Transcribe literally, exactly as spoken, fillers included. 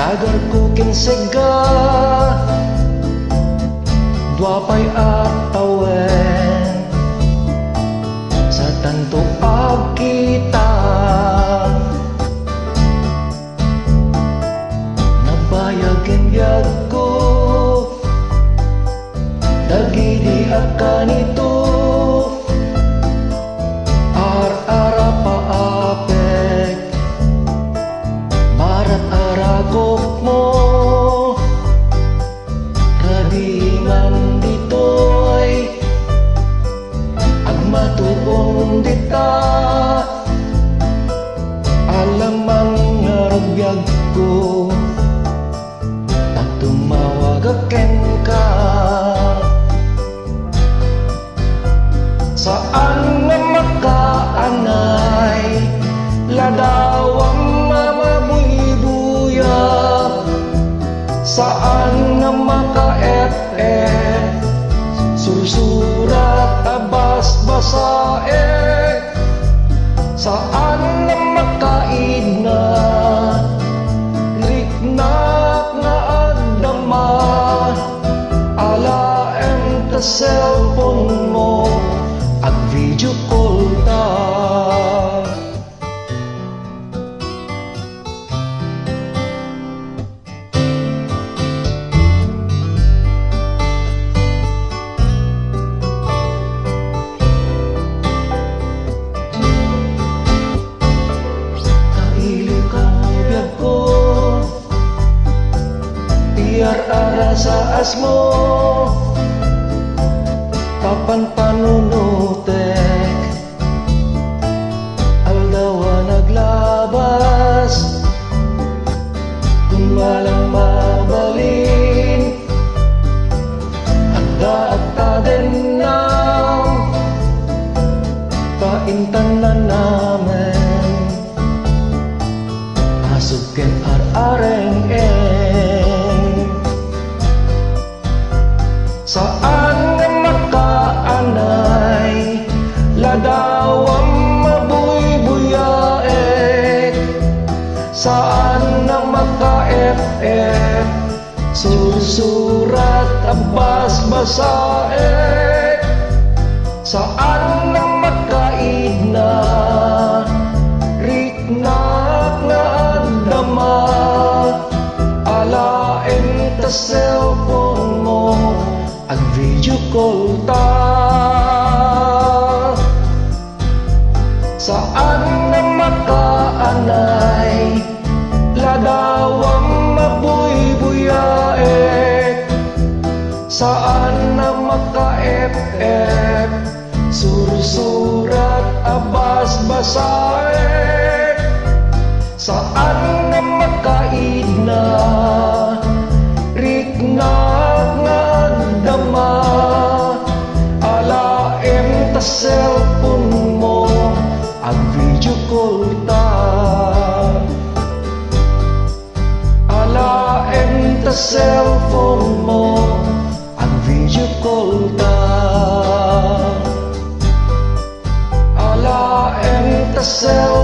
Agarko ken seg-a, dua pay a tawen, saanto agkita. Nabayag ken biagko dagidi a kanito, ar-ara paapek, barat a rakopmo. Rabii man ditoy, agmatuon dita, alamang nga ragbiagko, pagtumawagak kenka. Saan nga makaanay, ladawam a mabuybuya. Saan nga makaet-et, sursurat a basbasaek. Saan nga makaidna, riknak nga agdama. Alaem ta cellphone mo, ag-video call ta. Kailiw ka nga biagko, ti ar-ara sa asmo, papanpanunotek. Aldaw a naglabas, kun malang mabalin, adda agtadennam, paintan nanamen, asuk ken ar-areng-eng. Saan nga makaanay, ladawam a mabuybuyaek. Saan nga makaet-et, sursurat a basbasaek. Saan nga makaidna, riknak nga agdama. Alaem ta cellphone mo, ag-video call ta. Saan nga makaanay, ladawam a mabuybuyaek. Saan nga makaet-et, sursurat a basbasaek. Saan nga makaidna, riknak nga agdama. Alaem ta cellphone mo, ag-video call ta. Alaem ta cellphone mo, ag-video call ta. Alaem ta cellphone